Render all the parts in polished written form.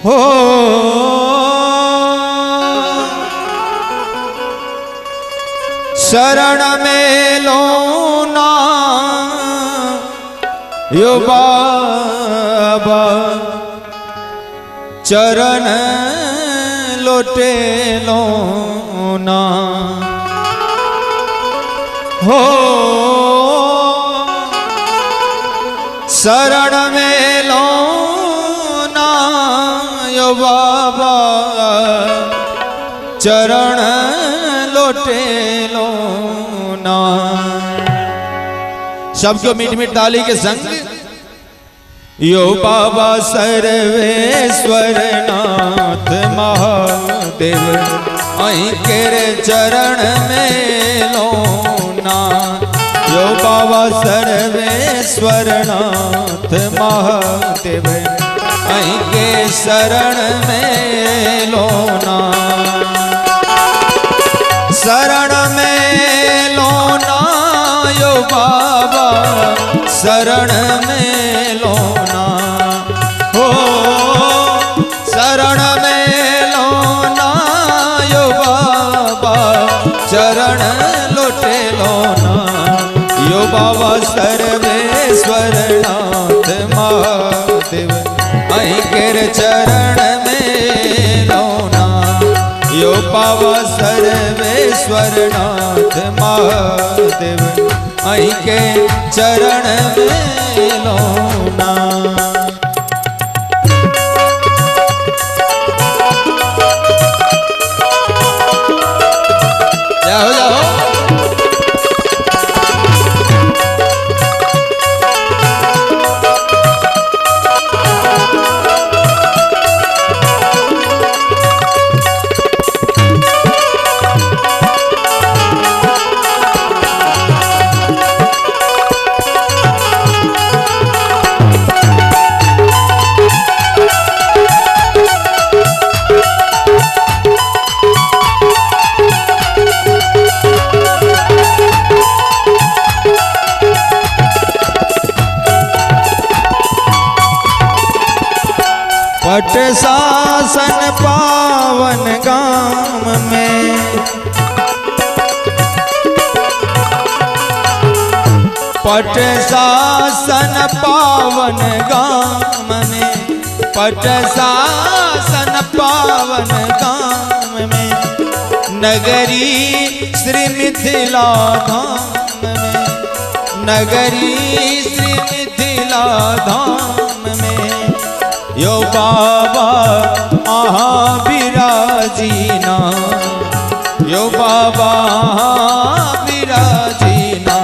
हो शरण में लोना यो बाबा चरण लोटे लोना हो शरण में लोना यो बाबा चरण लोटे लोना। सबको मीठ मीठ ताली के संग यो बाबा सर्वेश्वर नाथ महादेव अहीं केरे चरण में लोना। यो बाबा सर्वेश्वर नाथ महादेव अहीं के शरण में लोना। शरण में लोना यो बाबा शरण में लोना हो शरण में लोना यो बाबा चरण लोटे लोना। यो बाबा सर्वेश्वर नाथ महादेव अहीं केर चरण में लोना। यो बाबा सर्वेश्वर नाथ महादेव अहीं के चरण में लोना। जाओ जाओ पट शासन पावन गाम में पट शासन पावन गाम में पट शासन पावन गाम में नगरी श्री मिथिला धाम में नगरी श्री मिथिला धाम में। यो बाबा आहा विराजीना यो बाबा आहा विराजीना।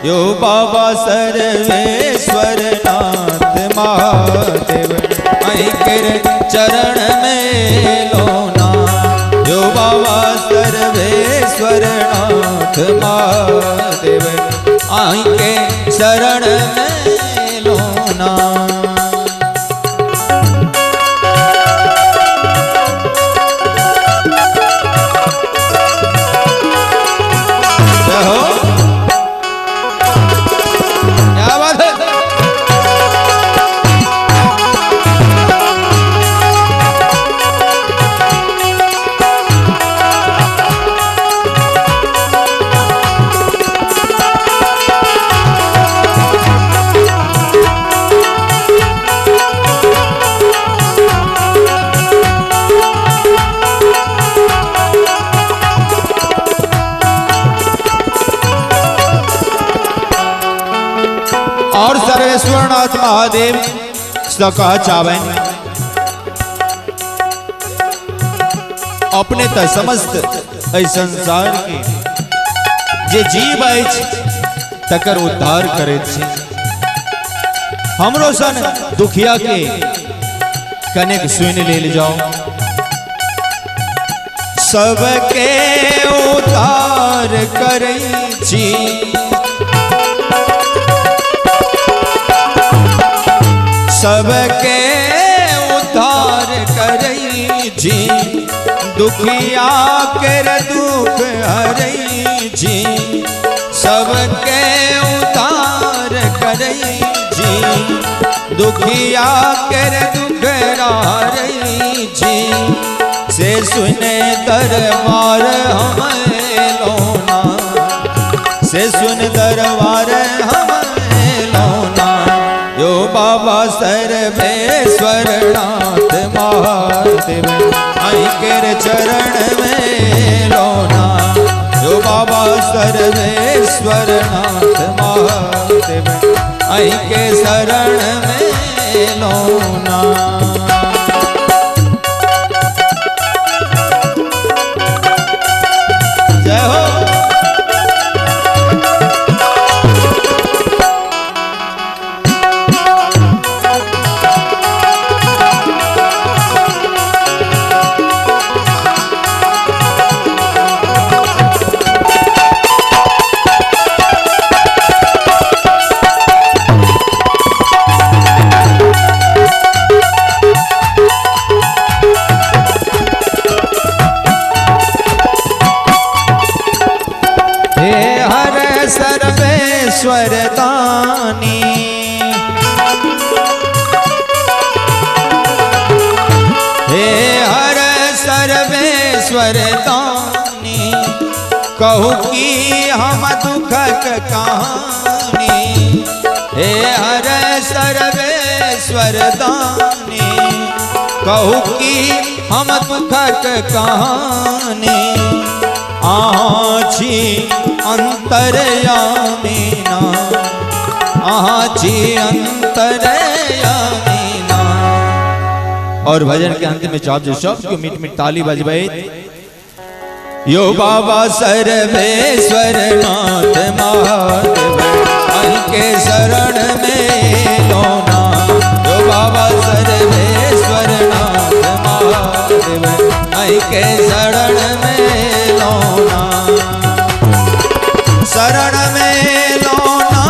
यो बाबा सर्वेश्वर नाथ महादेव अहीं केर चरण में लोना। यो बाबा सर्वेश्वर नाथ महादेव अहीं के शरण में लोना। और सर्वेश्वरनाथ महादेव कह चावें अपने त समस्त एहि संसार के जे जीव अछि तकर उद्धार करैत छी। हमरो सन दुखिया के कनेक सुनि लेल जाओ। सबके उद्धार करै छी सबके उद्धार करै छी दुखिया केर दुख हरै छी सबके उद्धार करै छी दुखिया केर दुख हरै से सुने दरबार हम लोना, से सुन दरबार हम लोना। यो बाबा सर्वेश्वर नाथ महादेव आई के चरण में लोना। यो बाबा सर्वेश्वर नाथ महादेव आई के शरण में लोना। जय हो। सर्वेश्वर दानी हे हर सर्वेश्वर दानी, कहू की हम दुखक कहानी। हे हर सर्वेश्वर दानी, कहू की हम दुखक कहानी। अहाँ छी अंतर्यामी ना, अहाँ छी अंतर्यामी ना। और भजन के अंत में चाप जो सब क्यों मीठ मीठ ताली बजबे। यो बाबा सर्वेश्वर नाथ महादेव अहीं के शरण में लोना। यो बाबा सर्वेश्वर नाथ महादेव अहीं के शरण में लोना। शरण में लोना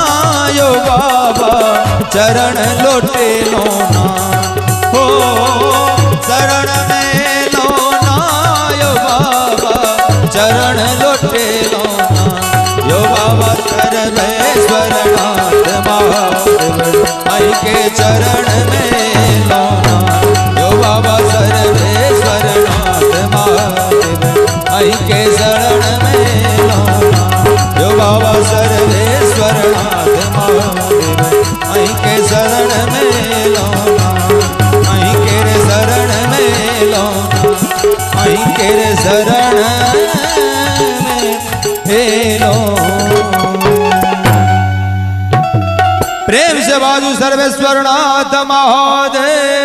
यो बाबा चरण लोटे लोना। हो शरण में लोना यो बाबा चरण लोटे लोना। यो बाबा सर्वेश्वर नाथ महादेव अहीं के चरण में लोना। यो बाबा सर्वेश्वर नाथ महादेव अहीं के शरण में लोना। यो बाबा सर्वेश्वर नाथ महादेव अहीं के शरण में लोना। अहीं के शरण में लोना, अहीं के शरण में लोना। प्रेम से बाजू सर्वेश्वर नाथ महादेव।